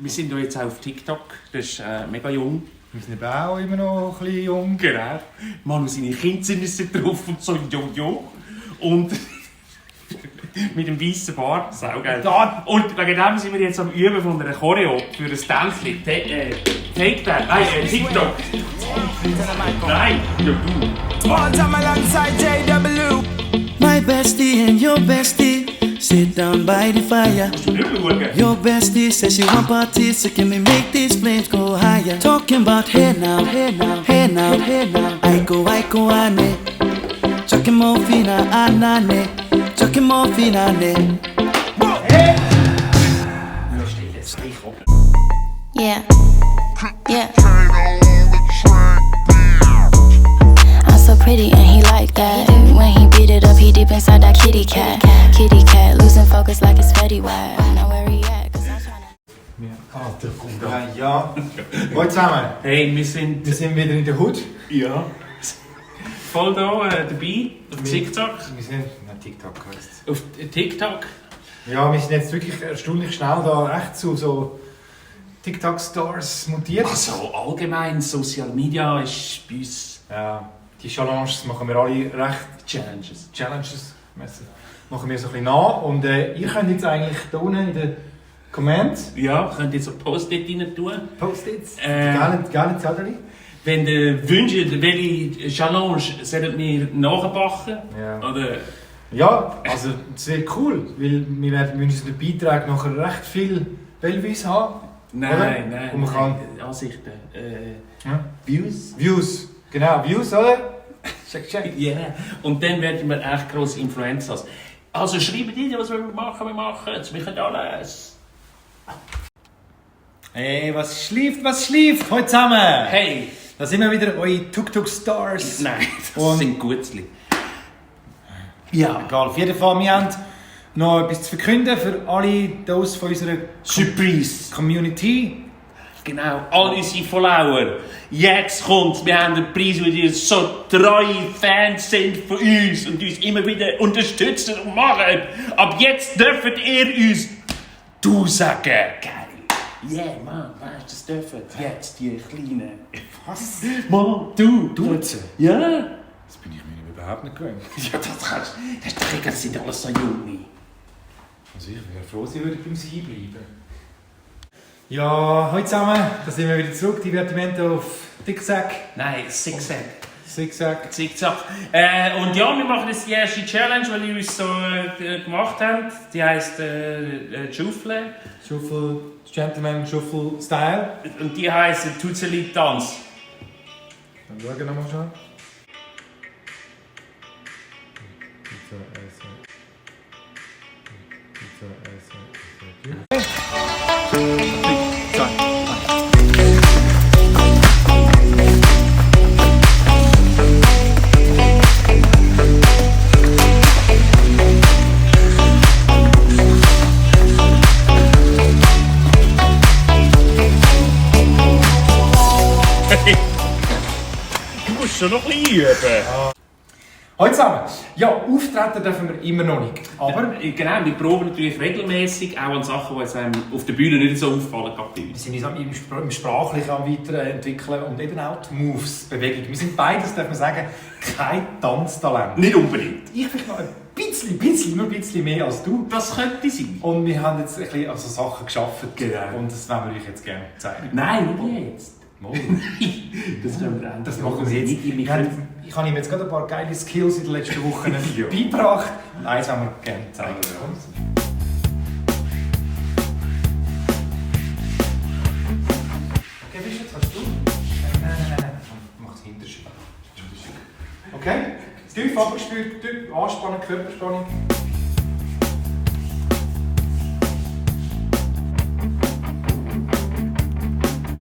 wir sind ja jetzt auch auf TikTok, das ist mega jung. Wir sind eben auch immer noch ein bisschen jung. Genau. Manu, seine Kinder sind drauf und so Jojo. Und mit dem weißen Bart, saugeil. Und wegen dem sind wir jetzt am Üben von einer Choreo für ein Tänzchen. Take that. Nein, TikTok. Nein, ja du. One time alongside JW. My bestie and your bestie sit down by the fire. Your bestie says she want parties, so can we make these flames go higher? Talking about hey now, hey now, hey now, hey now. Aiko, ane. Chucking more fina, anane. Chucking more fina, ane. Yeah. Yeah. I'm so pretty and he like that. When he beat it up, he deep inside that kitty cat. Kitty cat, losing focus like it's Fetty Wap. Now where he at? Cause I'm tryna. Ja. Hallo zusammen. Hey, wir sind wieder in der Hut. ja, voll da dabei auf TikTok. Wir sind... Nein, TikTok heisst Auf TikTok. Ja, wir sind jetzt wirklich erstaunlich schnell da echt zu so TikTok-Stars mutiert. Also allgemein, Social Media ist bei uns Ja, die Challenges machen wir alle recht. Challenges. Machen wir so ein bisschen nach. Und ihr könnt jetzt eigentlich da unten in den Comments Ja, könnt ihr so Post-it rein tun. Post-its, geile Zettel. Wenn ihr wünscht, welche Challenge sollten wir nachbacken? Ja. Oder Ja, also es wird cool, weil wir werden mit unseren Beiträgen nachher recht viel Bellevue haben. nein, Und man kann... Ansichten. Ja. Views? Views, genau, Views, oder? Check. Ja. Yeah. Und dann werden wir echt grosse Influencers. Also schreibt rein, was wir machen, wir können alles. Hey, was schläft heute zusammen? Hey! Da sind wir wieder, eure Tuk-Tuk-Stars. Nein, das Und- sind Gutzli. Ja. Egal, auf jeden Fall, wir haben noch etwas zu verkünden für alle those von unserer Surprise! Community. Genau, all unsere Follower. Jetzt kommt, wir haben den Preis, weil ihr so treue Fans sind von uns und uns immer wieder unterstützen und machen. Ab jetzt dürft ihr uns du sagen. Geil. Yeah, Mann, weißt du, das dürfen jetzt die Kleinen. Was? Mann, du. Duzen? Ja. Das bin ich mir überhaupt nicht gewöhnt. Ja, das ist doch das sind alles so Junge. Also ich wäre froh, sie würden beim Sie bleiben. Ja, hallo zusammen, da sind wir wieder zurück. Divertimento auf Ticksack. Nein, Zigzag. Zickzack. Zickzack. Und ja, wir machen jetzt die erste Challenge, weil ihr uns so gemacht habt. Die heisst Shuffle. Shuffle, Gentleman Shuffle Style. Und die heisst Tutzeli Tanz. Dann schauen wir nochmal schon. Du musst schon noch ein bisschen üben. Hallo zusammen. Ja, auftreten dürfen wir immer noch nicht. Aber Genau, wir proben natürlich regelmäßig auch an Sachen, die jetzt einem auf der Bühne nicht so auffallen gerade bei wir uns. sind uns im Sprachlichen am weiterentwickeln und eben auch die Moves, Bewegung. Wir sind beides, darf man sagen, kein Tanztalent. Nicht unbedingt. Ich vielleicht noch nur ein bisschen mehr als du. Das könnte sein. Und wir haben jetzt ein bisschen also Sachen geschaffen. Genau. Und das wollen wir euch jetzt gerne zeigen. Nein, nicht jetzt. Mal. Das können wir ändern. Das machen wir jetzt. Ich habe ihm jetzt gerade ein paar geile Skills in den letzten Wochen Ja. beigebracht. Und eins wollen wir gerne zeigen. Okay, wie ist jetzt? Hast du? Nein. Mach das Hinterschiff. Okay? Tief abgespült, Anspannen, Körperspannung.